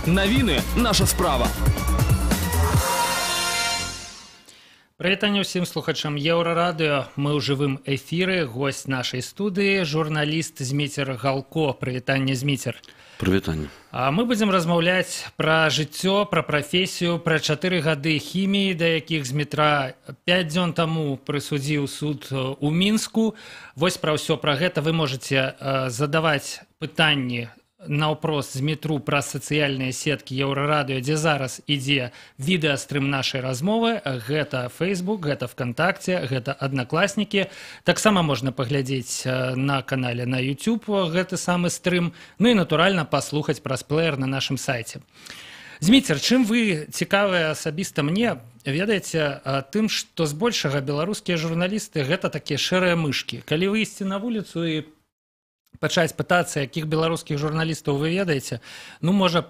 Навіны — наша справа. Прывітанне ўсім слухачам Еўрарадыё. Мы ў жывым эфіры. Госць нашай студыі — журналіст Зміцер Галко. Прывітанне, Зміцер. Прывітанне. А мы будзем размаўляць пра жыццё, пра прафесію, пра 4 гады хіміі, да якіх Змітра 5 дзён таму прысудзіў суд у Мінску. Вось пра ўсё пра гэта вы можаце задаваць пытанні наўпрост Змітру праз сацыяльныя сеткі Еўрарадыё, дзе зараз ідзе відэастрым нашай размовы. Гэта Facebook, гэта ВКонтакте, гэта Аднакласнікі. Таксама можна паглядзець на канале на YouTube гэты самы стрым, ну і, натуральна, паслухаць праз плеер на нашым сайце. Зміцер, чым вы цікавыя асабіста мне, ведаеце, тым, што збольшага беларускія журналісты — гэта такія шэрыя мышкі. Калі выйсці на вуліцу і пачаць пытацца, якіх беларускіх журналістаў вы ведаеце, ну, можа,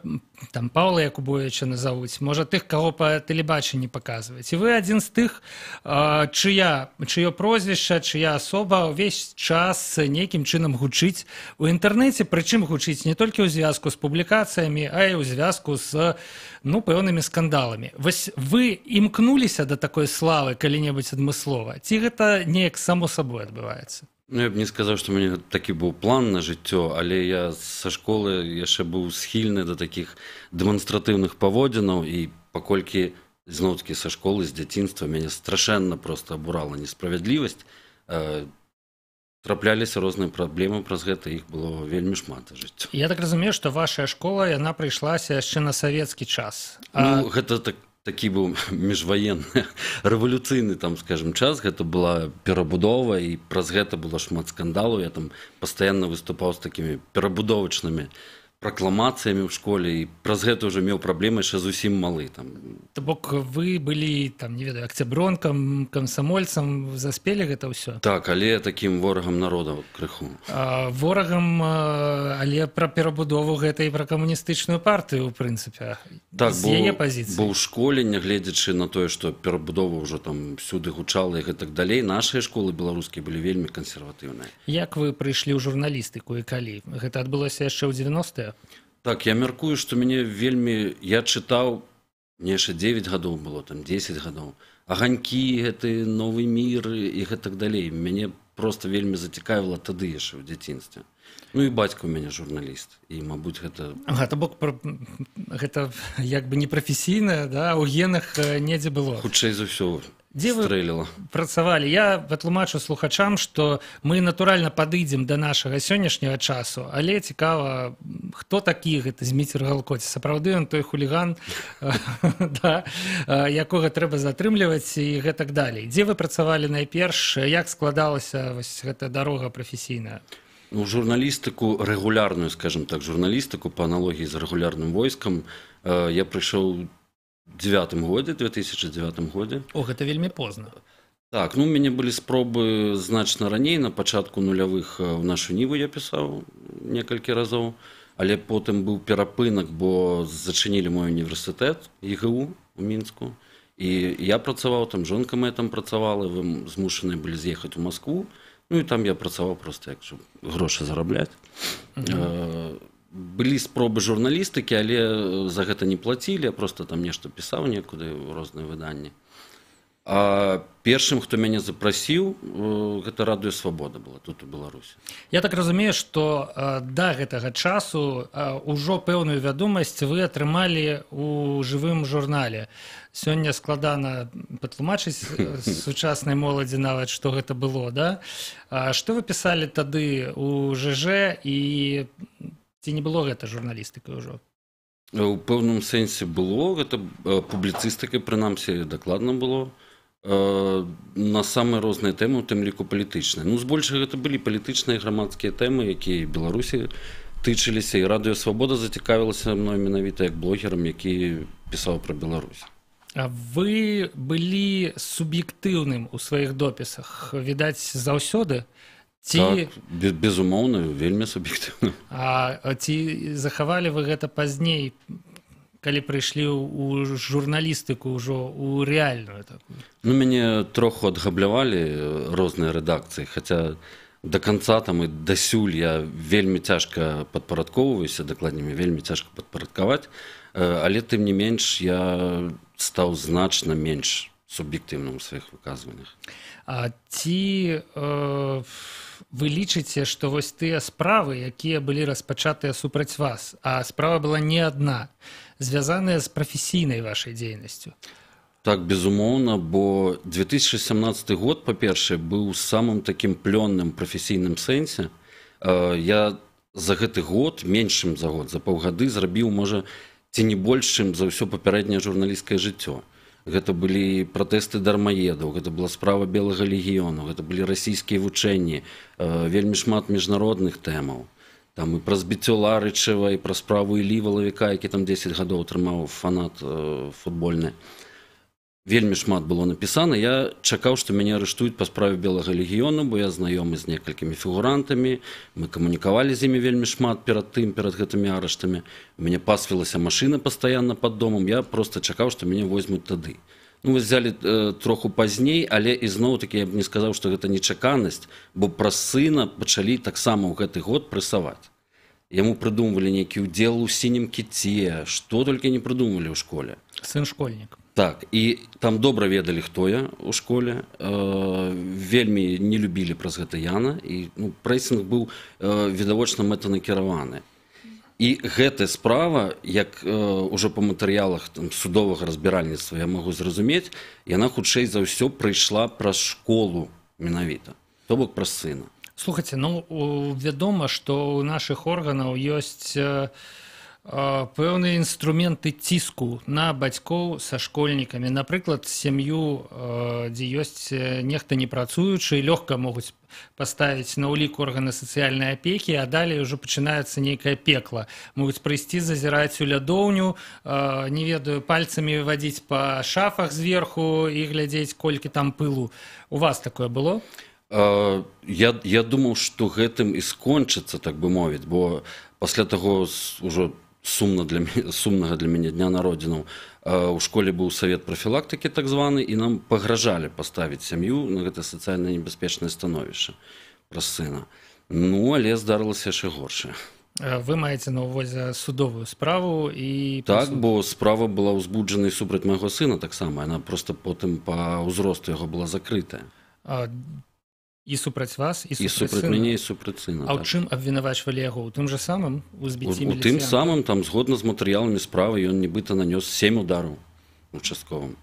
там Паўла Якубовича назовуць, можа, тых, каго па тэлебачанні паказваюць. І вы адзін з тых, чыё прозвішча, чыя асоба ўвесь час нейкім чынам гучыць у інтэрнэце, прычым гучыць не толькі ў звязку з публікацыямі, а і ў звязку з, ну, пэўнымі скандаламі. Вось вы імкнуліся да такой славы калі-небудзь адмыслова, ці гэта неяк само сабой адбываецца? Ну, я б не сказаў, што у мяне такі быў план на жыццё, але я са школы яшчэ быў схільны да такіх дэманстратыўных паводзінаў, і паколькі, зноў-такі, са школы, з дзяцінства мяне страшэнна проста абурала несправядлівасць, трапляліся розныя праблемы праз гэта, іх было вельмі шмат за жыццё. Я так разумею, што вашая школа, яна прыйшлася яшчэ на савецкі час. Ну, гэта такі быў міжваенны, рэвалюцыйны там, скажем, час. Гэта была перабудова, і праз гэта было шмат скандалу. Я там пастаянна выступаў з такімі перабудовачнымі пракламацыямі ў школе і праз гэта ўжо меў праблемы яшчэ зусім малы там. То бок вы былі там, не ведаю, акцябронкам, камсамольцам, заспелі гэта ўсё? Так, але такім ворагам народа крыху. Ворагам, але пра перабудову гэта і пра камуністычную партыю, у прынцыпе. Так, з яе пазіцыі. Бо ў школе, нягледзячы на тое, што перабудова ўжо там всюды гучала і гэтак далей, нашыя школы беларускія былі вельмі кансерватыўныя. Як вы прыйшлі ў журналістыку і калі? Гэта адбылося яшчэ ў 90-е? Так, я мяркую, што мяне вельмі, я чытаў, мне яшчэ 9 гадоў было, там 10 гадоў. «Аганькі», гэты «Новы мір» і гэтак далей. Мяне просто вельмі зацікавіла тады яшчэ ў дзяцінстве. Ну і бацька ў мяне журналіст. І, мабыць, гэта Ага, то бок гэта як бы не прафесійна, да, у генах недзе было. Хутчэй за ўсё Дзе вы стрэліла. працавалі? Я патлумачу слухачам, што мы, натуральна, падыдзем да нашага сённяшняга часу, але цікава, хто такі гэты Зміцер Галко, ці сапраўды ён той хуліган, да, якога трэба затрымліваць і гэтак далей. Дзе вы працавалі найперш, як складалася вось гэта дарога прафесійная? Ну, журналістыку рэгулярную, скажем так, журналістыку па аналогіі з рэгулярным войскам, я прыйшоў девятым годзе, 2009 годзе. О, гэта вельмі позна. Так, ну, у мяне былі спробы значна раней, на пачатку нулявых, у «Нашу ніву» я пісаў некалькі разоў, але потым быў перапынак, бо зачынілі мой універсітэт ЕГУ у Мінску. І я працаваў там, жонка моя там працавала, вы змушаны былі з'ехаць у Маскву. Ну і там я працаваў проста як, щоб грошы зарабляць. Былі спробы журналістыкі, але за гэта не плацілі, я просто там нешта пісаў некуды ў розныя выданні. А першым, хто мяне запрасіў, гэта Радыё Свабода была тут, у Беларусі. Я так разумею, што да гэтага часу ўжо пэўную вядомасць вы атрымалі у жывым журнале. Сёння складана патлумачыць сучаснай моладзі нават, што гэта было, да? А што вы пісалі тады у ЖЖ і ці не было гэта журналістыкай ўжо? У пэўным сэнсе было, гэта публіцыстыкай, прынамсі, дакладна было. На самыя розныя тэмы, у тым ліку палітычныя. Ну, збольшага гэта былі палітычныя, грамадскія тэмы, якія Беларусі тычыліся, і Радыё Свабода зацікавілася мной менавіта як блогерам, які пісаў пра Беларусь. А вы былі суб'ектыўным у сваіх допісах, відаць, заўсёды? Ці Так, безумоўна, вельмі суб'ектыўна. А ці захавалі вы гэта пазней, калі прыйшлі ў журналістыку ўжо у рэальную такую? Ну, мяне троху адгаблявалі розныя рэдакцыі, хаця До конца там і дасюль я вельмі цяжка падпарадкоўваюся, дакладней, мне вельмі цяжка падпарадкаваць, але тым не менш я стаў значна менш суб'ектыўным у сваіх выказваннях. А ці вы лічыце, што вось тыя справы, якія былі распачатыя супраць вас, а справа была не адна, звязаныя з прафесійнай вашай дзейнасцю? Так, безумоўна, бо 2017 год, па-першае, быў самым такім плённым прафесійным сэнсе. Я за гэты год, меншым за год, за паўгады зрабіў, можа, ці не больш, чым за ўсё папярэдняе журналісцкае жыццё. Гэта былі пратэсты дармаедаў, гэта была справа Белага легіёну, гэта былі расійскія вучэнні, вельмі шмат міжнародных тэмаў. Там і пра збіццё Ларычева, і пра справу Іллі Валавіка, які там 10 гадоў атрымаў, фанат футбольны. Вельмі шмат было напісана. Я чакаў, што мяне арыштуюць па справе Белага легіёну, бо я знаёмы з некалькімі фігурантамі, мы камунікавалі з імі вельмі шмат перад тым, перад гэтымі арыштамі. У мяне пасвілася машына пастаянна пад домам, я просто чакаў, што мяне возьмуць тады. Ну, вось взяли троху пазней, але ізноў-такі я б не сказаў, што гэта нечаканасць, бо праз сына пачалі таксама ў гэты год прэсаваць. Яму прыдумвалі нейкі ўдзел у «Сінім кіце», што толькі не прыдумвалі ў школе. Сын школьнік. Так, і там добра ведалі, хто я ў школе, вельмі не любілі праз гэта Яна, і, ну, прэсінг быў відавочна мэтанакіраваны. І гэтая справа, як ўжо па матэрыялах там судовага разбіральніцтва я магу зразумець, яна хутчэй за ўсё прыйшла праз школу менавіта, то бок праз сына. Слухайце, ну, вядома, што ў нашых органаў ёсць пэўныя інструменты ціску на бацькоў са школьнікамі. Напрыклад, сям'ю, дзе ёсць нехта непрацуючы, лёгка могуць паставіць на ўлік органы сацыяльнай апекі, а далей ўжо пачынаецца нейкае пекла. Могуць прыйсці зазіраць у лядоўню, не ведаю, пальцамі вадзіць па шафах зверху і глядзець, колькі там пылу. У вас такое было? Я думаў, што гэтым і скончыцца, так бы мовіць, бо пасля таго ўжо сумнага для мяне дня народзінаў у школе быў савет прафілактыкі так званы, і нам пагражалі паставіць сям'ю на гэта сацыяльна небяспечнае становішча праз сына. Ну, але здарылася яшчэ горшае. Вы маеце на ўвазе судовую справу і Так, бо справа была ўзбуджана і супраць майго сына таксама, яна просто потым па ўзросту яго была закрытая. І супраць вас, і І супраць супраць сына. мяне, і супраць сына. А ў Так. чым абвінавачвалі яго? У тым жа самым, у збіцці У тым міліцыянта? самым, там, згодна з матэрыяламі справы, ён нібыта нанёс 7 удараў участковым.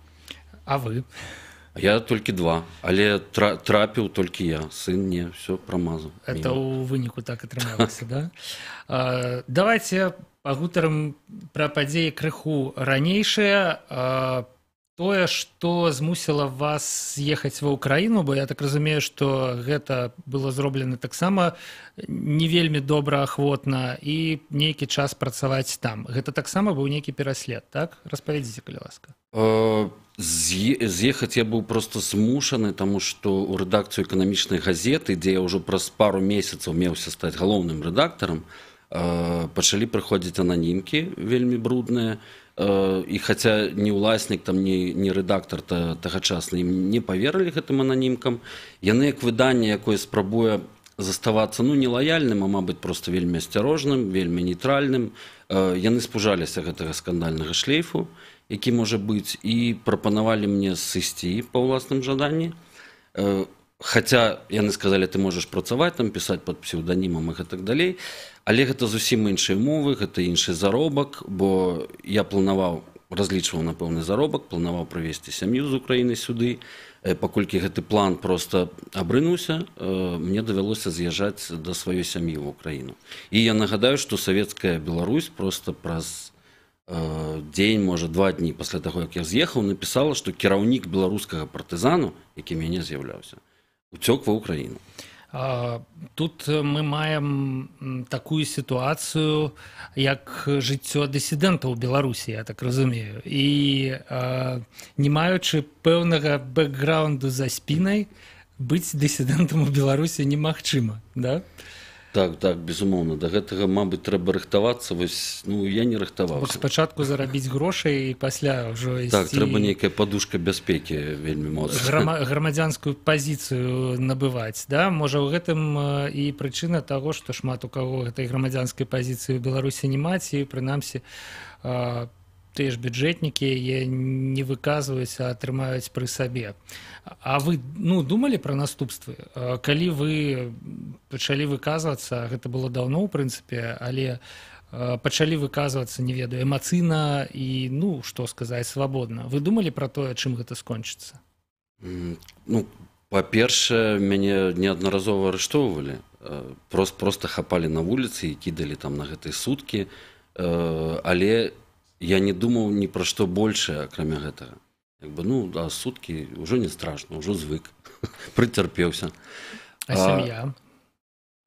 А вы? А я толькі 2, але трапіў толькі я, сын не, всё прамазаў. Это Міма. ў выніку так атрымалася, да? Давайте пагутарым пра падзеі крыху ранейшыя. Тое, што змусіла вас з'ехаць ва Ўкраіну, бо я так разумею, што гэта было зроблена таксама не вельмі добраахвотна, і нейкі час працаваць там. Гэта таксама быў нейкі пераслед, так? Распавядзіце, калі ласка. З'ехаць я быў просто змушаны, таму што ў рэдакцыю «Эканамічнай газеты», дзе я ўжо праз пару месяцаў меўся стаць галоўным рэдактарам, пачалі прыходзіць ананімкі вельмі брудныя. І хаця ні ўласнік, там, ні рэдактар тагачасны ім не паверылі, гэтым ананімкам, яны як выданне, якое спрабуе заставацца, ну, не лаяльным, а, мабыць, просто вельмі асцярожным, вельмі нейтральным, яны спужаліся гэтага скандальнага шлейфу, які можа быць, і прапанавалі мне сысці па ўласным жаданні. Хаця яны сказалі: «Ты можаш працаваць там, пісаць пад псеўданімам і гэтак далей», але гэта зусім іншыя умовы, гэта іншы заробак, бо я планаваў, разлічваў на пэўны заробак, планаваў прывесці сям'ю з Украіны сюды. Паколькі гэты план просто абрынуўся, мне давялося з'язджаць да сваёй сям'і ў Украіну. І я нагадаю, што «Савецкая Беларусь» просто праз дзень, можа, 2 дні пасля таго, як я з'ехаў, напісала, што кіраўнік беларускага «Партызану», які мяне з'яўляўся, уцёк ва Украіну. Тут мы маем такую сітуацыю, як жыццё дысідэнта ў Беларусі, я так разумею. І не маючы пэўнага бэкграунду за спінай, быць дысідэнтам у Беларусі немагчыма, да? Так, так, безумоўна, да гэтага, мабыць, трэба рыхтавацца, вось, ну, я не рыхтаваўся. Спачатку зарабіць грошай і пасля ўжо ісці... Так, трэба нейкая падушка бяспекі вельмі моцная. Грамадзянскую пазіцыю набываць, да? Можа, ў гэтым і прычына таго, што шмат у каго гэтай грамадзянскай пазіцыі ў Беларусі няма, ці, прынамсі, тыя ж бюджэтнікі яе не выказваюць, а атрымаюць пры сабе. А вы, ну, думалі пра наступствы? Калі вы пачалі выказвацца, гэта было даўно, ў прынцыпе, але пачалі выказвацца, не ведаю, эмацыйна і, ну, што сказаць, свабодна. Вы думалі пра тое, чым гэта скончыцца? Ну, па-першае, мяне неаднаразова арыштоўвалі. Проста хапалі на вуліцы і кідалі там на гэтыя суткі. Але я не думаў ні пра што большае, акрамя гэтага. Як бы, ну, а суткі ўжо не страшна, ўжо звык, прыцярпеўся. А сям'я?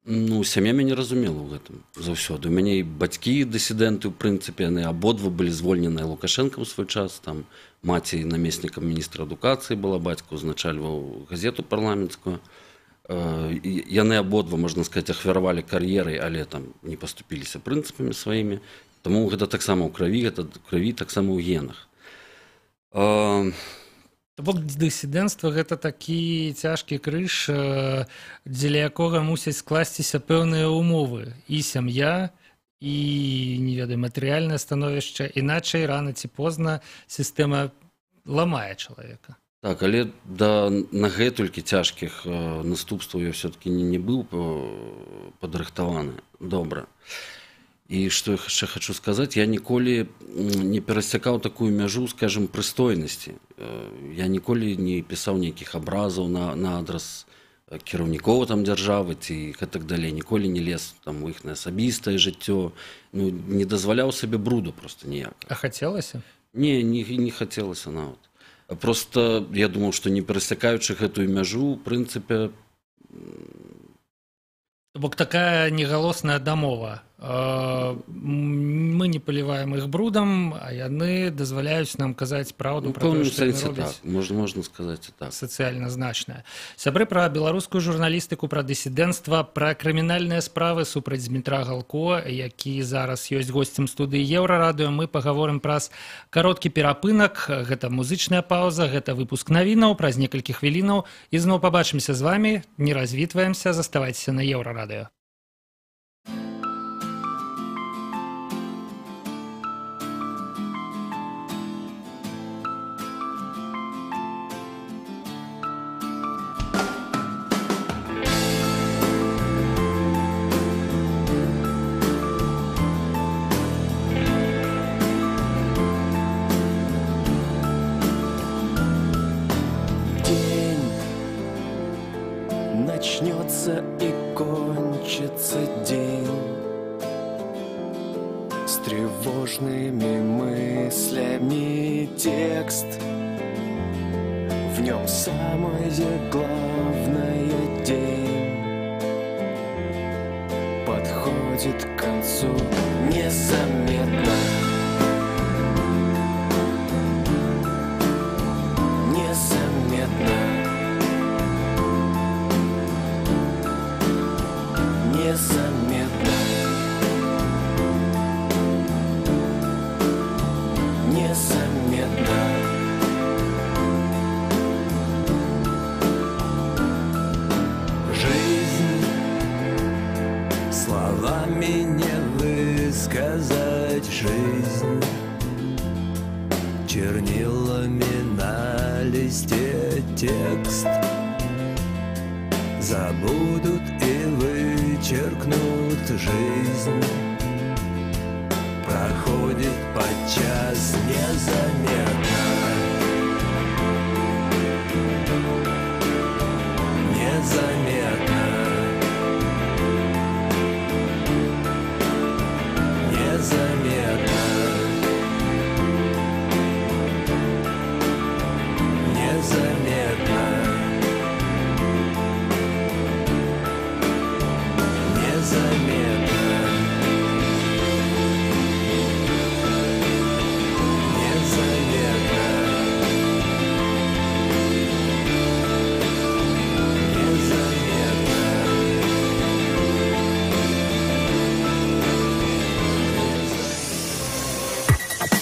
Ну, сям'я мяне разумела ў гэтым заўсёды. У мяне і бацькі дысідэнты, ў прынцыпе, яны абодва былі звольненыя Лукашэнкам у свой час. Там маці намеснікам міністра адукацыі была, бацька узначальваў газету парламенцкую. Яны абодва, можна сказаць, ахвяравалі кар'ерай, але там не паступіліся прынцыпамі сваімі. Таму гэта таксама ў крыві, гэта ў крыві, таксама ў генах. То бок дысідэнцтва гэта такі цяжкі крыж, дзеля якога мусяць скласціся пэўныя ўмовы. І сям'я, і, не ведаю, матэрыяльнае становішча. Іначай рана ці позна сістэма ламае чалавека. Так, але да нагэтулькі цяжкіх наступстваў я ўсё-такі не быў падрыхтаваны. Добра. І што я яшчэ хачу сказаць, я ніколі не перасякаў такую мяжу, скажем, прыстойнасці. Я ніколі не пісаў нейкіх абразаў на адрас кіраўнікоў там дзяржавы ці гэтак далей, ніколі не лез там у іхнае асабістае жыццё, ну, не дазваляў сабе бруду просто ніяк. А хацелася? Не, не хацелася нават. Просто я думаў, што не перасякаючы гэтую мяжу, у прынцыпе... То бок такая негалосная дамова. Мы не паліваем іх брудам, а яны дазваляюць нам казаць праўду пра тое, што яны робяць. Так. Можна сказаць і так. Сацыяльна значная. Сябры, пра беларускую журналістыку, пра дысідэнцтва, пра крымінальныя справы супраць Змітра Галко, які зараз ёсць госцем студыі Еўрарадыё, мы пагаворым праз кароткі перапынак. Гэта музычная паўза, гэта выпуск навінаў, праз некалькі хвілінаў. І зноў пабачымся з вамі, не развітваемся, заставайцеся на Еўрарадыё. Начнется и кончится день с тревожными мыслями текст. В нем самое главное день подходит к концу незаметно. Незаметно. Незаметно. Незаметно. Жизнь словами не высказать, жизнь чернилами на листе текст забудут и вычеркнут. Жизнь проходит подчас незаметно. Незаметно. Незаметно. Незаметно. Незаметно. Незаметно.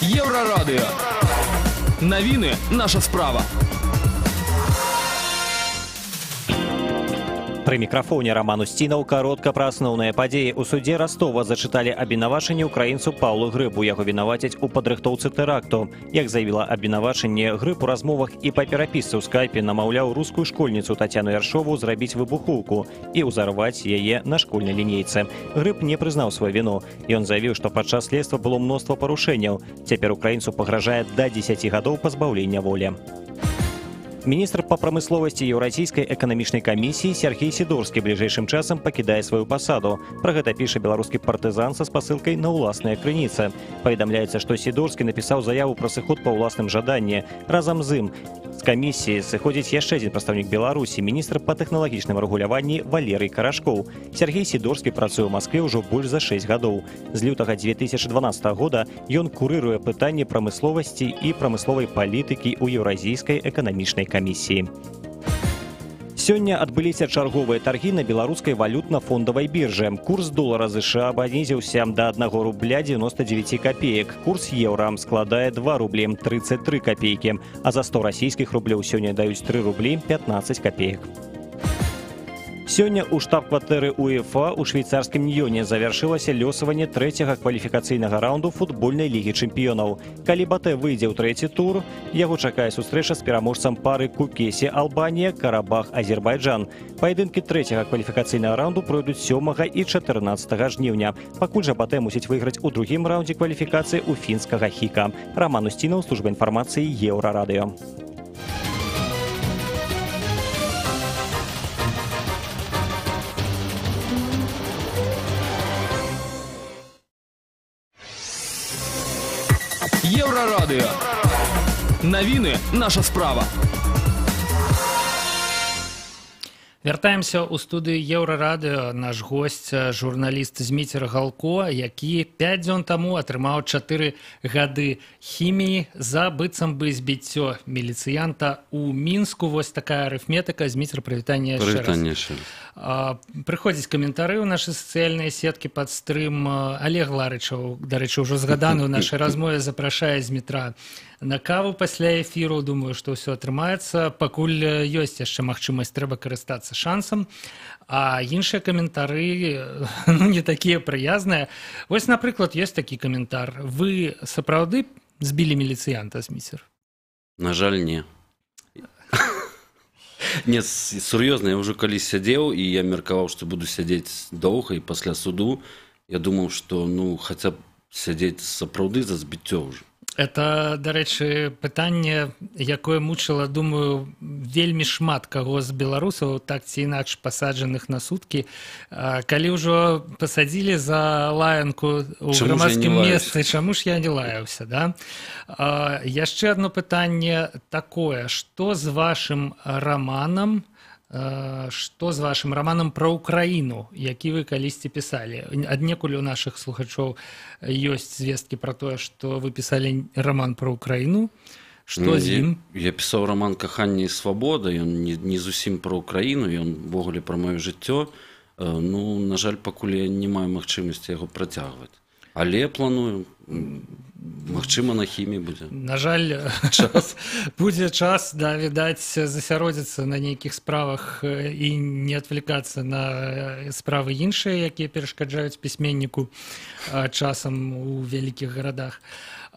Еўрарадыё. Навіны — наша справа. Пры мікрафоне Раман Усцінаў. Каротка пра асноўныя падзеі. У судзе Растова зачыталі абвінавачанне украінцу Паўлу Грыбу. Яго вінавацяць у падрыхтоўцы тэракту. Як заявіла абвінавачанне, Грыб у размовах і па перапісцы ў скайпе намаўляў рускую школьніцу Тацяну Яршову зрабіць выбухоўку і ўзарваць яе на школьнай лінейцы. Грыб не прызнаў сваю віну. Ён заявіў, што падчас следства было мноства парушэнняў. Цяпер украінцу пагражае да 10 гадоў пазбаўлення волі. Міністр па прамысловасці Еўразійскай эканамічнай камісіі Сяргей Сідорскі бліжэйшым часам пакідае сваю пасаду. Пра гэта піша «Беларускі партызан» са спасылкай на ўласныя крыніцы. Паведамляецца, што Сідорскі напісаў заяву пра сыход па ўласным жаданні. Разам з ім з камісіі сыходзіць яшчэ адзін прадстаўнік Беларусі, міністр па тэхналагічным рэгуляванні Валерый Карашкоў. Сяргей Сідорскі працуе ў Маскве ўжо больш за 6 гадоў. З лютага 2012 года ён курыруе пытанні прамысловасці і прамысловай палітыкі ў Еўразійскай эканамічнай камісіі. Сёння адбыліся чарговыя таргі на беларускай валютна-фондавай біржы. Курс долара ЗША панізіўся да 1 рубля 99 копеек. Курс еўра складае 2 рублі 33 копейкі. А за 100 расійскіх рублёў сёння даюць 3 рублі 15 копеек. Сёння ў штаб-кватэры УЕФА ў швейцарскім Ньёне завяршылася лёсаванне трэцяга кваліфікацыйнага раунду футбольнай лігі чэмпіёнаў. Калі Батэ выйдзе ў трэці тур, яго чакае сустрэча з пераможцам пары Кукесі Албанія, Карабах Азербайджан. Паядынкі трэцяга кваліфікацыйнага раунду пройдуць 7 і 14 жніўня. Пакуль жа Батэ мусіць выйграць у другім раундзе кваліфікацыі ў фінскага Хіка. Раман Усцінаў, служба інфармацыі Еўрарадыё. Еўрарадыё. Навіны — наша справа. Вяртаемся ў студыю Еўрарадыё. Наш гость — журналіст Зміцер Галко, які 5 дзён таму атрымаў 4 гады хіміі за быццам бы збіццё міліцыянта ў Мінску. Вось такая арыфметыка. Зміцер, прывітанне яшчэ раз. Прывітанне яшчэ раз. Прыходзяць каментары ў нашы сацыяльныя сеткі пад стрым. Алег Ларычаў, дарэчы, ўжо згаданы ў нашай размове, запрашае Змітра на каву пасля эфіру. Думаю, што ўсё атрымаецца. Пакуль ёсць яшчэ магчымасць, трэба карыстацца шансам. А іншыя каментары, ну, не такія прыязныя. Вось, напрыклад, ёсць такі каментар: «Вы сапраўды збілі міліцыянта, Зміцер?» На жаль, не. Не, сур'ёзна, я ўжо калісь сядзеў, і я меркаваў, што буду сядзець доўга, і пасля суду я думаў, што, ну, хаця б сядзець сапраўды за збіццё ўжо. Это, дарэчы, пытанне, якое мучыла, думаю, вельмі шмат каго з беларусаў, так ці інакш пасаджаных на суткі. Калі ўжо пасадзілі за лаянку у Чаму ж я не грамадскім лаюся? месцы, чаму ж я не лаяўся, да? Яшчэ одно пытанне такое: што з вашым раманам пра Украіну, які вы калісьці пісалі? Аднекуль у нашых слухачоў ёсць звесткі пра тое, што вы пісалі раман пра Украіну. Што Ну, з ім? Я пісаў раман «Каханне і свабода», ён не зусім пра Украіну, ён увогуле пра маё жыццё. Ну, на жаль, пакуль я не маю магчымасці яго працягваць. Але планую, магчыма, на хіміі будзе. На жаль, Час. будзе час, да, відаць, засяродзіцца на нейкіх справах і не адвлекацца на справы іншыя, якія перашкаджаюць пісьменніку часам у вялікіх гарадах.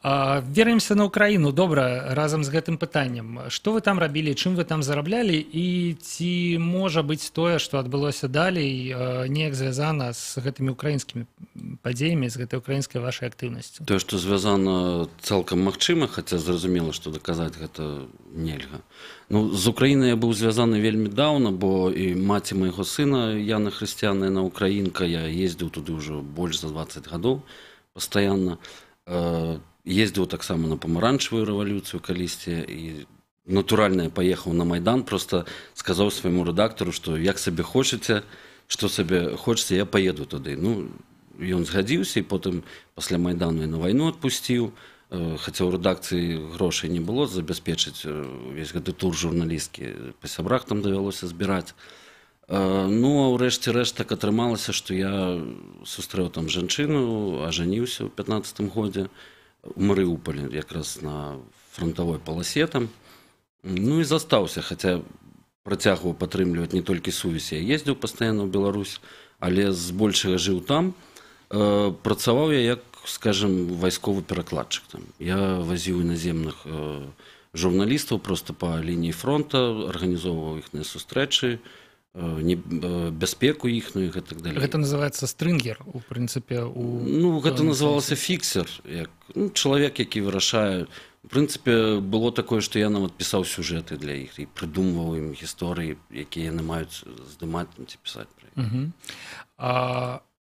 Вернемся на Украіну, добра, разам з гэтым пытаннем. Што вы там рабілі, чым вы там зараблялі і ці можа быць тое, што адбылося далей, неяк звязана з гэтымі украінскімі падзеямі, з гэтай украінскай вашай актыўнасцю? Тое, што звязана, цалкам магчыма, хаця зразумела, што даказаць гэта нельга. Ну, з Украінай я быў звязаны вельмі даўна, бо і маці майго сына Яна Хрысціяна, яна украінка, я ездзіў туды ўжо больш за 20 гадоў пастаянна. Ездзіў таксама на памаранчавую рэвалюцыю калісьці і, натуральна, я паехаў на Майдан, просто сказаў свайму рэдактару, што як сабе хочаце, што сабе хочаце, я паеду туды. Ну, ён згадзіўся і потым пасля Майдану і на вайну адпусціў, хаця ў рэдакцыі грошай не было забяспечыць увесь гэты тур журналісткі, па сябрах там давялося збіраць. Ну, а ўрэшце рэшт так атрымалася, што я сустрэў там жанчыну, ажаніўся ў 15-м годзе. У Марыупале, якраз на фронтавой паласе там. Ну і застаўся, хаця працягваў падтрымліваць не толькі сувязь, я ездзіў пастаянна ў Беларусь, але збольшага жыў там. Працаваў я як, скажем, вайсковы перакладчык там. Я вазіў іназемных журналістаў просто па лініі фронта, арганізоўваў іхныя сустрэчы, бяспеку іхную і гэтак далей. Гэта называется стрынгер, у прынцыпе, у Ну, гэта пэўным называлася сэнсе. Фіксер, як, ну, чалавек, які вырашае. У прынцыпе, было такое, што я нават пісаў сюжэты для іх і прыдумваў ім гісторыі, якія яны маюць здымаць там ці пісаць пра іх.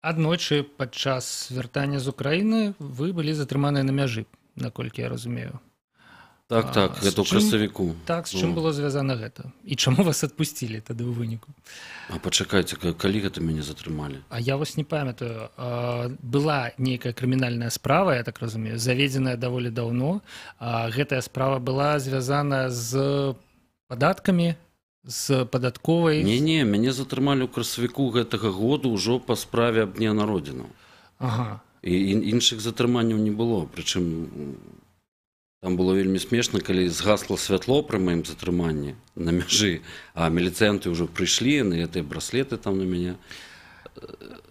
Аднойчы падчас вяртання з Украіны вы былі затрыманыя на мяжы, наколькі я разумею. Так, так, з гэта ў красавіку. Так, з чым Ну. было звязана гэта? І чаму вас адпусцілі тады ў выніку? А пачакайце, калі гэта мяне затрымалі? А я вось не памятаю. Была нейкая крымінальная справа, я так разумею, заведзеная даволі даўно. Гэтая справа была звязана з падаткамі, з падатковай. Не-не, мяне затрымалі ў красавіку гэтага году ўжо па справе аб дне народзінаў. І іншых затрыманняў не было. Прычым там было вельмі смешна, калі згасла святло пры маім затрыманні на мяжы, а міліцыянты ўжо прыйшлі, на гэтыя браслеты там на мяне.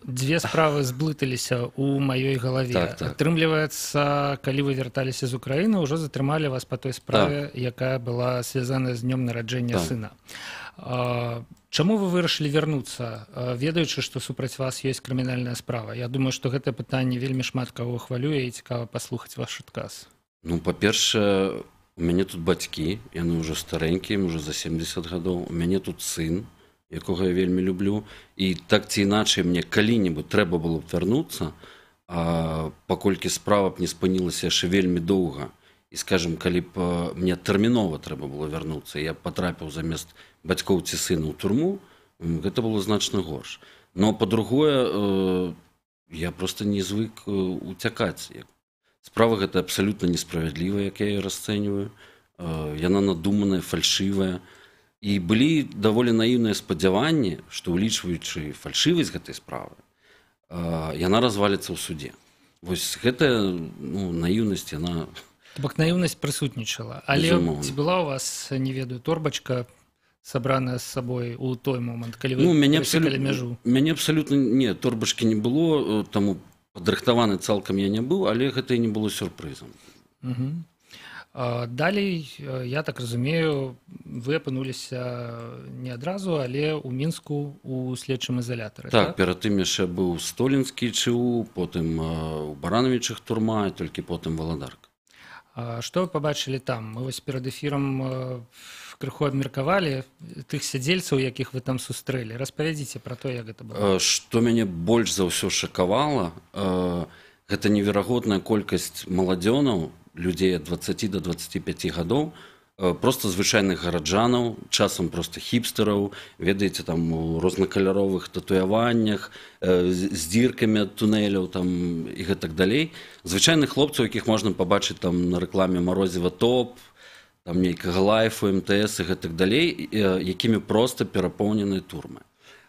Дзве справы зблыталіся ў маёй галаве. Так. Атрымліваецца, калі вы вярталіся з Украіны, ўжо затрымалі вас па той справе, якая была звязана з днём нараджэння сына. Чаму вы вырашылі вярнуцца, ведаючы, што супраць вас ёсць крымінальная справа? Я думаю, што гэтае пытанне вельмі шмат каго хвалюе, і цікава паслухаць ваш адказ. Ну, па-першае, у мяне тут бацькі, яны ўжо старэнькія, ім ужо за 70 гадоў. У мяне тут сын, якога я вельмі люблю. І так ці іначай мне калі-небудзь трэба было б вярнуцца, паколькі справа б не спынілася яшчэ вельмі доўга. І, скажем, калі б мне тэрмінова трэба было вярнуцца, я патрапіў замест бацькоў ці сына ў турму, гэта было значна горш. Но, па-другое, я просто не звык уцякаць. Справа гэта абсалютна несправядлівая, як я яе расцэньваю. Яна надуманая, фальшывая. І былі даволі наіўныя спадзяванні, што, улічваючы фальшывасць гэтай справы, яна разваліцца ў судзе. Вось гэтая, ну, наіўнасць, яна... То бок наіўнасць прысутнічала. Але Безумоўна. ці была у вас, не ведаю, торбачка, сабраная з сабой у той момант, калі вы Ну, мяне перасекалі абсалютна, мяжу? мяне абсалютна не, торбачкі не было, таму падрыхтаваны цалкам я не быў, але гэта і не было сюрпрызам. Далей, я так разумею, вы апынуліся не адразу, але ў Мінску у следчым ізалятары. Так, перад тым яшчэ быў Столінскі ЧУ, потым у Баранавічах турма, і толькі потым Валадарка. Што вы пабачылі там? Мы вось перад эфірам крыху абмеркавалі тых сядзельцаў, якіх вы там сустрэлі. Распавядзіце пра то, як гэта было. Што мяне больш за ўсё шакавала, гэта неверагодная колькасць маладзёнаў, людзей ад 20 до 25 гадоў, просто звычайных гараджанаў, часам просто хіпстэраў, ведаеце, там у рознакаляровых татуяваннях, з дзіркамі ад тунэляў там і гэтак далей. Звычайных хлопцаў, якіх можна пабачыць там на рэкламе Марозіва Топ, там нейкага Лайфу, МТС і гэтак далей, якімі просто перапоўнены турмы.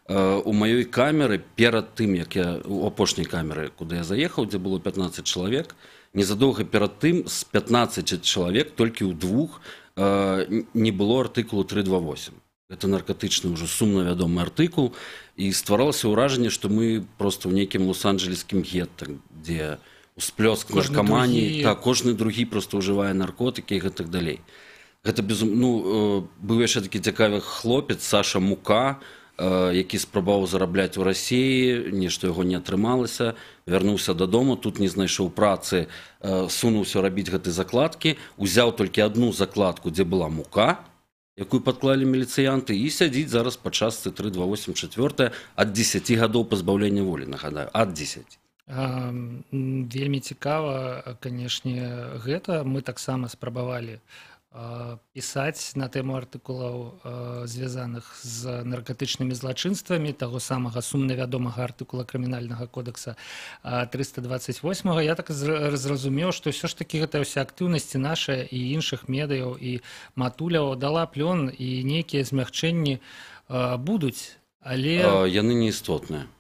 У маёй камеры перад тым, як я у апошняй камеры, куды я заехаў, дзе было 15 чалавек, незадоўга перад тым з 15 чалавек толькі ў двух не было артыкулу 328. Гэта наркатычны ўжо сумна вядомы артыкул, і стваралася ўражанне, што мы просто ў нейкім лос-анджелескім гетта, дзе усплёск Кожны наркаманіі, другі. Так, кожны другі просто ўжывае наркотыкі і гэтак далей. Гэта ну, быў яшчэ такі цікавы хлопец Саша Мука, які спрабаваў зарабляць у Расіі, нешта яго не атрымалася, вярнуўся дадому, тут не знайшоў працы, сунуўся рабіць гэты закладкі, узяў толькі адну закладку, дзе была мука, якую падклалі міліцыянты, і сядзіць зараз па частцы 328 4 ад 10 гадоў пазбаўлення волі, нагадаю, ад 10. Вельмі цікава, канешне, гэта. Мы таксама спрабавалі пісаць на тэму артыкулаў, звязаных з наркатычнымі злачынствамі, таго самага сумна вядомага артыкула крымінальнага кодекса, 328. Я так зразумеў, што ўсё ж такі гэтая ўся актыўнасць і наша, і іншых медыяў, і матуляў дала плён, і нейкія змягчэнні будуць, але Яны неістотныя.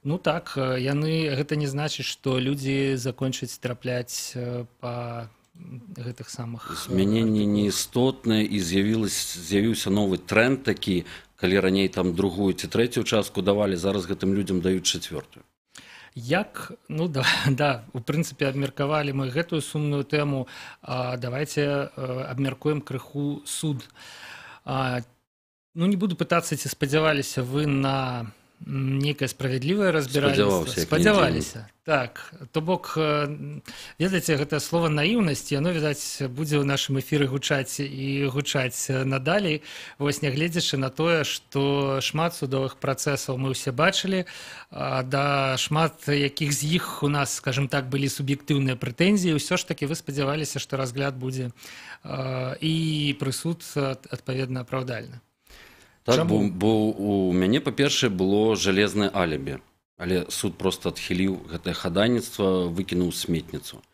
Ну так, яны, гэта не значыць, што людзі закончаць трапляць па гэтых самых Змяненне неістотнае, і з'явіўся новы тренд такі: калі раней там другую ці трэцюю частку давалі, зараз гэтым людзям даюць чацвёртую. Як, ну да, у прынцыпе, абмеркавалі мы гэтую сумную тэму. Давайте абмяркуем крыху суд. Ну, не буду пытацца, ці спадзяваліся вы на нейкае справядлівае разбіральніцтва. Спадзяваўся, як не. Спадзяваліся, так. То бок, ведаеце, гэтае слово «наіўнасць», яно, відаць, будзе ў нашым эфіры гучаць і гучаць надалей. Вось, нягледзячы на тое, што шмат судовых працэсаў мы ўсе бачылі, да шмат якіх з іх у нас, скажем так, былі суб'ектыўныя прэтэнзіі, ўсё ж такі вы спадзяваліся, што разгляд будзе і прысуд адпаведна апраўдальны. Так, бо, Чаму? бо у мяне, па-першае, было жалезнае алібі, але суд просто адхіліў гэтае хадайніцтва, выкінуў сметніцу.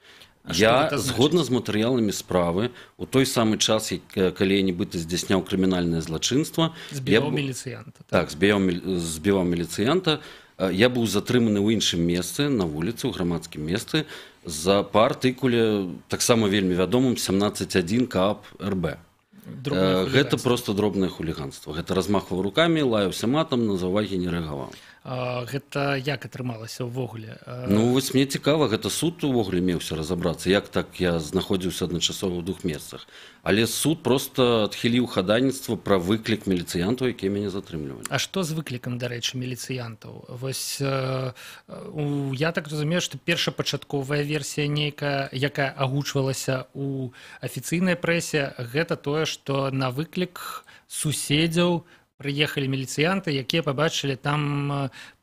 А што Я, гэта значыць? згодна з матэрыяламі справы, у той самы час, як, калі я нібыта здзяйсняў крымінальнае злачынства, я Збіваў міліцыянта? Так, збіваў міліцыянта. Я быў затрыманы ў іншым месцы, на вуліцы, ў грамадскім месцы, за па артыкуле, таксама вельмі вядомым, 17.1 КАП РБ. Дробнае Гэта хуліганства. просто дробнае хуліганство. Гэта размахваў рукамі, лаяўся матам, на заўвагі не рэагаваў. Гэта як атрымалася ўвогуле? Ну вось мне цікава, гэта суд увогуле меўся разабрацца, як так я знаходзіўся адначасова ў двух месцах. Але суд просто адхіліў хадайніцтва пра выклік міліцыянтаў, якія мяне затрымлівалі. А што з выклікам, дарэчы, міліцыянтаў? Вось я так разумею, што першапачатковая версія нейкая, якая агучвалася у афіцыйнай прэсе, гэта тое, што на выклік суседзяў прыехалі міліцыянты, якія пабачылі там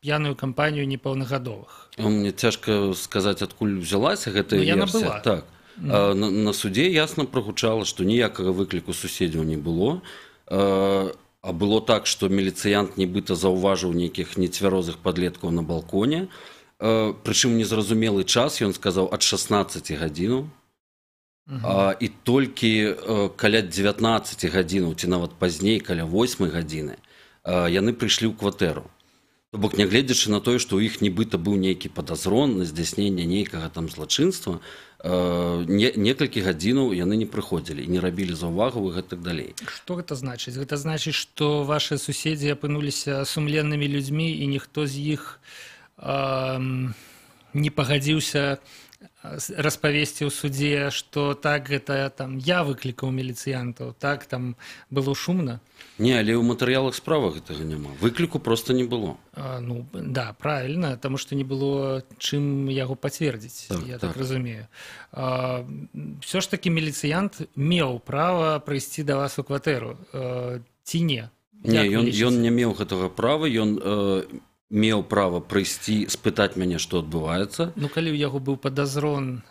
п'яную кампанію непаўнагадовых. Мне цяжка сказаць, адкуль узялася гэтая Ну, яна версія. была. Так. На суде ясна прагучала, што ніякага выкліку суседзяў не было. А было так, што міліцыянт нібыта заўважыў нейкіх нецвярозых падлеткаў на балконе. Прычым незразумелы час, ён сказаў, ад 16 гадзінаў. І толькі каля 19 гадзінаў ці нават пазней, каля 8 гадзіны, яны прыйшлі ў кватэру. То бок, нягледзячы на тое, што ў іх нібыта быў нейкі падазрон на здзяйсненне нейкага там злачынства, некалькі гадзінаў яны не прыходзілі і не рабілі заўвагу і гэтак далей. Што гэта значыць? Гэта значыць, што вашы суседзі апынуліся сумленнымі людзьмі і ніхто з іх не пагадзіўся распавесці ў судзе, што так, гэта там я выклікаў міліцыянтаў, так, там было шумна. Не, але ў матэрыялах справы гэтага няма. Выкліку просто не было. Ну да, правильно, таму што не было чым яго пацвердзіць, я так разумею. Все ж таки міліцыянт меў права прыйсці да вас у кватэру ці не? Не, Як вы ён, лічыце? ён не меў гэтага права, ён меў права прыйсці спытаць мяне, што адбываецца. Ну, калі ў яго быў падазрон,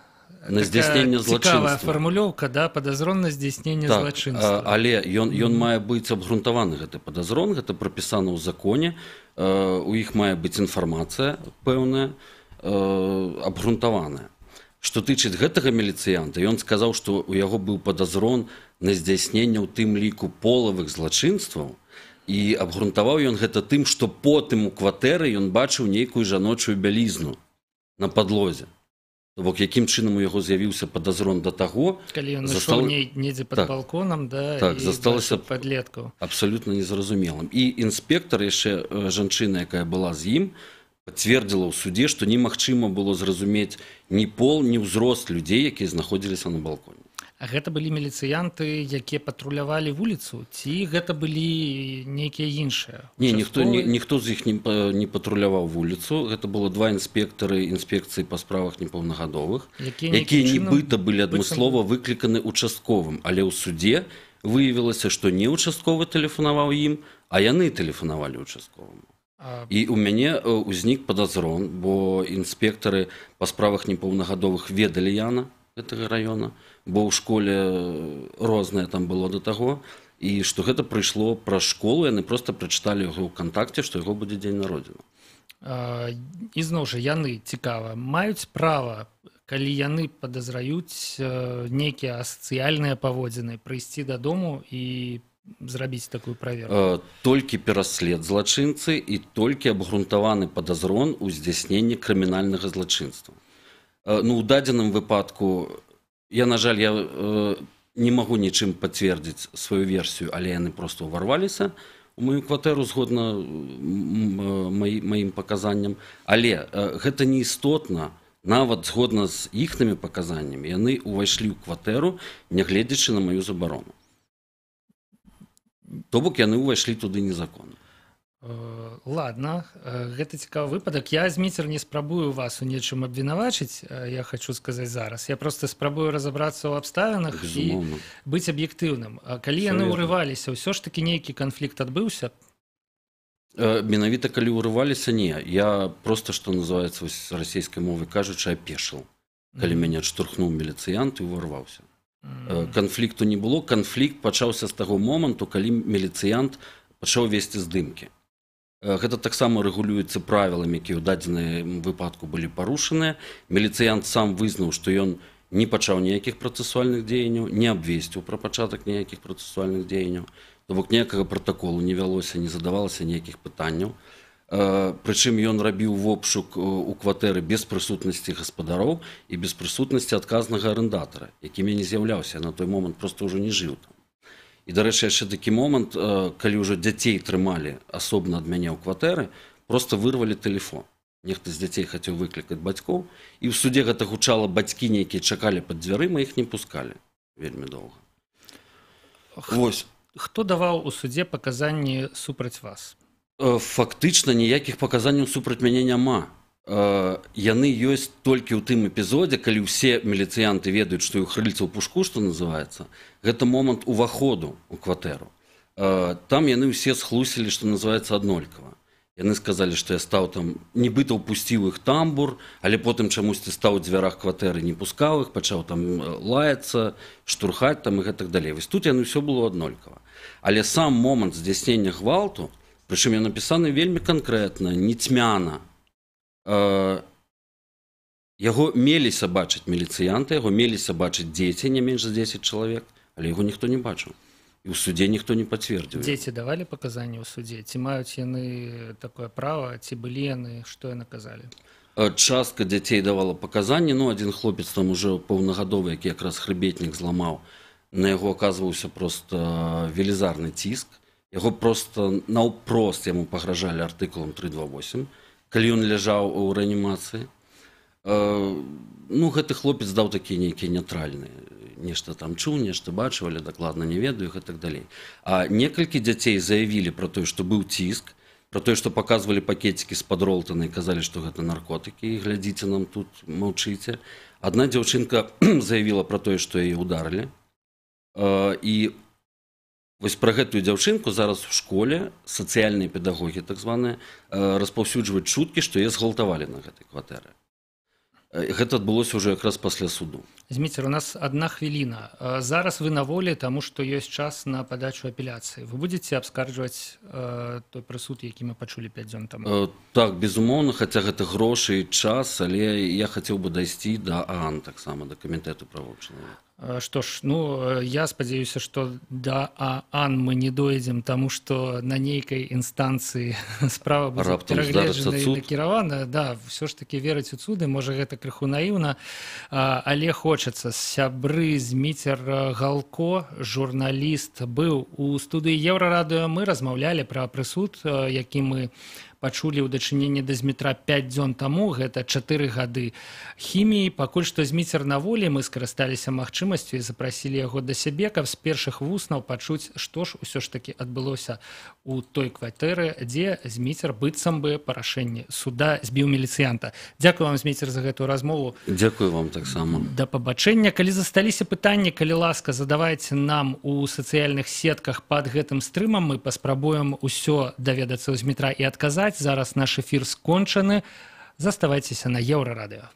На такая здзяйсненне цікавая злачынства. фармулёўка, да, падазрон на здзяйсненне Так, злачынства. але ён мае быць абгрунтаваны, гэты падазрон, гэта прапісана ў законе. У іх мае быць інфармацыя пэўная, абгрунтаваная. Што тычыць гэтага міліцыянта, ён сказаў, што ў яго быў падазрон на здзяйсненне ў тым ліку полавых злачынстваў, і абгрунтаваў ён гэта тым, што потым у кватэры ён бачыў нейкую жаночую бялізну на падлозе. То бок, якім чынам у яго з'явіўся падазрон да таго, Калі ён застал... недзе пад балконам, да, Так, і засталася бачыў падлеткаў. Абсалютна незразумелым. І інспектар яшчэ, жанчына, якая была з ім, пацвердзіла ў судзе, што немагчыма было зразумець ні пол, ні ўзрост людзей, якія знаходзіліся на балконе. А гэта былі міліцыянты, якія патрулявалі вуліцу, ці гэта былі нейкія іншыя? Не, ніхто, Участковыя? ніхто з іх не патруляваў вуліцу. Гэта было два інспектары інспекцыі па справах непаўнагадовых, якія якія нейкім чынам нібыта былі быццам адмыслова выкліканы участковым, але ў судзе выявілася, што не участковы тэлефанаваў ім, а яны тэлефанавалі участковаму. І ў мяне ўзнік падазрон, бо інспектары па справах непаўнагадовых ведалі Яна гэтага раёна, бо ў школе рознае там было да таго, і што гэта прыйшло праз школу, яны просто прачыталі яго ў кантакце, што яго будзе дзень народзіну. Ізноў жа, яны, цікава, маюць права, калі яны падазраюць нейкія асацыяльныя паводзіны, прыйсці дадому і зрабіць такую праверку? Толькі пераслед злачынцы і толькі абгрунтаваны падазрон у здзяйсненні крымінальнага злачынства. Ну, у дадзеным выпадку я, на жаль, я не магу нічым пацвердзіць сваю версію, але яны просто ўварваліся у маю кватэру згодна маім паказанням. Але гэта не істотна, нават згодна з іхнымі паказаннямі яны ўвайшлі ў кватэру, нягледзячы на маю забарону. То бок яны ўвайшлі туды незаконна. Ладно, гэта цікавы выпадак. Я, Зміцер, не спрабую вас у нечым абвінавачыць, я хочу сказаць зараз. Я просто спрабую разабрацца ў абставінах і быць аб'ектыўным. Калі яны ўрываліся, ўсё ж такі нейкі канфлікт адбыўся? Менавіта калі ўрываліся, не. Я просто, што называецца, з расійскай мовы кажучы, апешыў. Калі мяне адштурхнуў міліцыянт і ўварваўся. Канфлікту не было. Канфлікт пачаўся з таго моманту, калі міліцыянт пачаў весці здымкі. Гэта таксама рэгулюецца правіламі, якія ў дадзеным выпадку былі парушаныя. Міліцыянт сам вызнаў, што ён не пачаў ніякіх працэсуальных дзеянняў, не абвесціў пра пачатак ніякіх працэсуальных дзеянняў. То бок ніякага пратаколу не вялося, не задавалася ніякіх пытанняў. Прычым ён рабіў вобшук у кватэры без прысутнасці гаспадароў і без прысутнасці адказнага арендатара, якім я не з'яўляўся, на той момант просто ўжо не жыў там. І, дарэчы, яшчэ такі момант, калі ўжо дзяцей трымалі асобна ад мяне ў кватэры, просто вырвалі тэлефон. Нехта з дзяцей хацеў выклікаць бацькоў, і ў судзе гэта гучала, бацькі нейкія чакалі пад дзвярыма, іх не пускалі вельмі доўга. Вось. Хто даваў у судзе паказанні супраць вас? Фактычна ніякіх паказанняў супраць мяне няма. Яны ёсць толькі ў тым эпізодзе, калі ўсе міліцыянты ведаюць, што іх рыльца ў пушку, што называецца, гэта момант уваходу ў кватэру. Там яны ўсе схлусілі, што называецца, аднолькава. Яны сказалі, што я стаў там, нібыта ўпусціў іх тамбур, але потым чамусьці стаў у дзвярах кватэры, не пускаў іх, пачаў там лаяцца, штурхаць там і гэтак далей. Вось тут яны ўсё было аднолькава. Але сам момант здзяйснення гвалту, прычым ён напісаны вельмі канкрэтна, не цьмяна. Яго меліся бачыць міліцыянты, яго меліся бачыць дзеці, не менш за 10 чалавек, але яго ніхто не бачыў. І ў судзе ніхто не пацвердзіў. Дзеці давалі паказанні ў судзе? Ці маюць яны такое права, ці былі яны, што яны казалі? Частка дзяцей давала паказанні, ну, адзін хлопец там ужо паўнагадовы, які якраз хрыбетнік зламаў, на яго аказваўся просто велізарны ціск. Яго просто наўпрост яму пагражалі артыкулам 328, калі ён ляжаў у рэанімацыі. Ну, гэты хлопец даў такія нейкія нейтральныя. Нешта там чуў, нешта бачыў, але дакладна не ведаю і гэтак далей. А некалькі дзяцей заявілі пра тое, што быў ціск, пра тое, што паказвалі пакецікі з-пад Ролтана і казалі, што гэта наркотыкі, і глядзіце нам тут, маўчыце. Адна дзяўчынка заявіла пра тое, што яе ударылі. І вось пра гэтую дзяўчынку зараз у школе сацыяльныя педагогі, так званыя, распаўсюджваюць чуткі, што яе згвалтавалі на гэтай кватэры. Гэта адбылося ўжо якраз пасля суду. Зміцер, у нас одна хвіліна. Зараз вы на волі, таму што ёсць час на падачу апеляцыі. Вы будзеце абскарджваць той прысуд, які мы пачулі 5 дзён таму? Так, безумоўна, хаця гэта грошы і час, але я хацеў бы дайсці да ААН таксама, да камітэту правоў чалавека. Што ж, ну, я спадзяюся, што да ААН мы не дойдзем, таму што на нейкай інстанцыі справа будзе перагледжана і накіравана. Да, ўсё ж такі верыць у цуды, можа, гэта крыху наіўна, але хочацца. Сябры, Зміцер Галко, журналіст, быў у студыі Еўрарадыё. Мы размаўлялі пра прысуд, які мы пачулі ў дачыненні да Змітра 5 дзён таму, гэта 4 гады хіміі. Пакуль што Зміцер на волі, мы скарысталіся магчымасцю і запрасілі яго да сябе, каб з першых вуснаў пачуць, што ж усё ж такі адбылося ў той кватэры, дзе Зміцер быццам бы па рашэнні суда збіў міліцыянта. Дзякую вам, Зміцер, за гэтую размову. Дзякую вам таксама. Да пабачэння. Калі засталіся пытанні, калі ласка, задавайце нам у сацыяльных сетках пад гэтым стрымам. Мы паспрабуем усё даведацца ў Змітра і адказаць. Зараз наш эфір скончаны. Заставайцеся на Еўрарадыё.